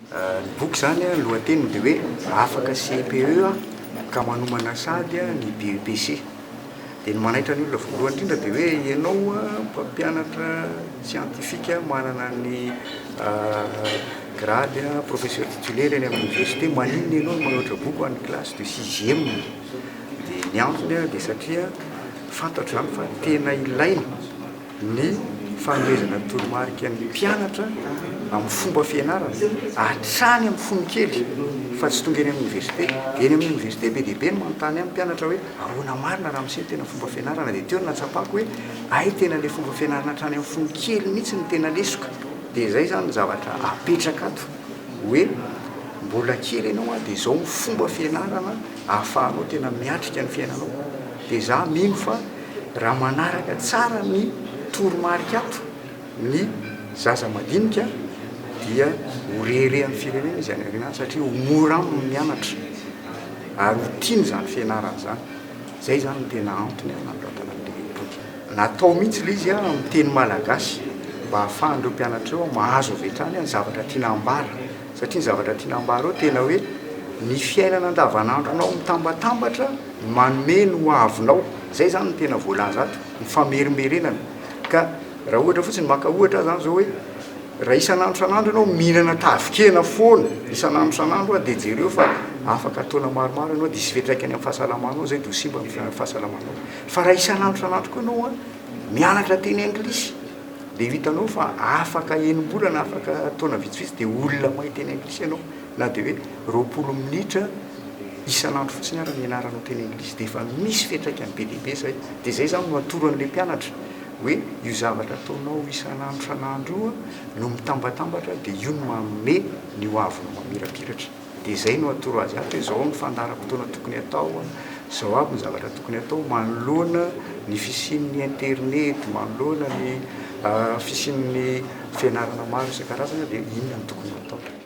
Ny boky izany, ny lohateniny dia hoe Afaka CPE ka manomana sahady ny BEPC. Dia ny manaitra ny olona voalohany indrindra dia hoe ianao mpampianatra siantifika manana ny grade professeur titulaire eny amin'ny université, maninona ianao no manoratra boky ho an'ny classe de sixième? Dia ny antony dia satria fantatro izany fa tena ilaina ny fanomezana toromarika ny mpianatra amin'ny fomba fianarana hatrany amin'ny fony kely fa tsy tonga eny amin'ny université. Dia eny amin'ny université be dia be no manontany ahy ny mpianatra hoe ahoana marina ramose ny tena fomba fianarana? Dia teo no nahatsapako hoe hay tena ilay fomba fianarana hatrany amin'ny fony kely mihitsy no tena lesoka. Dia izay izany ny zavatra apetraka ato hoe mbola kely ianao dia izao ny fomba fianarana ahafahanao tena miatrika ny fiainanao. Dia izaho mino fa Raha manaraka tsara ny toromarika ato ny zaza madinika dia ho reharehan'ny firenena izy any aoriana any satria ho mora aminy ny mianatra ary ho tiany izany fianarana izany. Izay izany no tena antony nanoratana an'ilay boky. Natao mihitsy ilay izy amin'ny teny malagasy mba hahafahan'ireo mpianatra ireo mahazo avy hatrany ny zavatra tiana ambara satria ny zavatra tiana ambara ao tena hoe ny fiainana andavanandronao mitambatambatra Manome ny ho avinao. Zay zany no tena voalaza ato, ny famerimberenana. Ka raha ohatra fotsiny, maka ohatra aho zany zao hoe, raha isan'andro isan'andro ianao mihinana tavin-kena foana, isan'andro isan'andro dia jereo fa afaka taona maromaro ianao dia hisy fiantraikany amin'ny fahasalamanao zay dia ho simba ny fahasalamanao. Fa raha isan'andro isan'andro koa ianao mianatra teny anglisy dia ho hitanao fa afaka enim-bolana, afaka taona vitsivitsy dia olona mahay teny anglisy ianao. Na dia hoe 20 minitra isan'andro fotsiny ara ny ianaranao teny anglisy dia efa misy fiantraikany be dia be izay. Dia izay izany no atoro an'ilay mpianatra hoe io zavatra ataonao isan'andro isan'andro io no mitambatambatra dia io no manome ny ho avinao mamirapiratra. Dia izay no atoro azy ato hoe izao ny fandaharam-potoana tokony hatao, izao aby ny zavatra tokony hatao manoloana ny fisian'ny internet, manoloana ny fisian'ny fianarana maro isan-karazany dia inona no tokony hatao.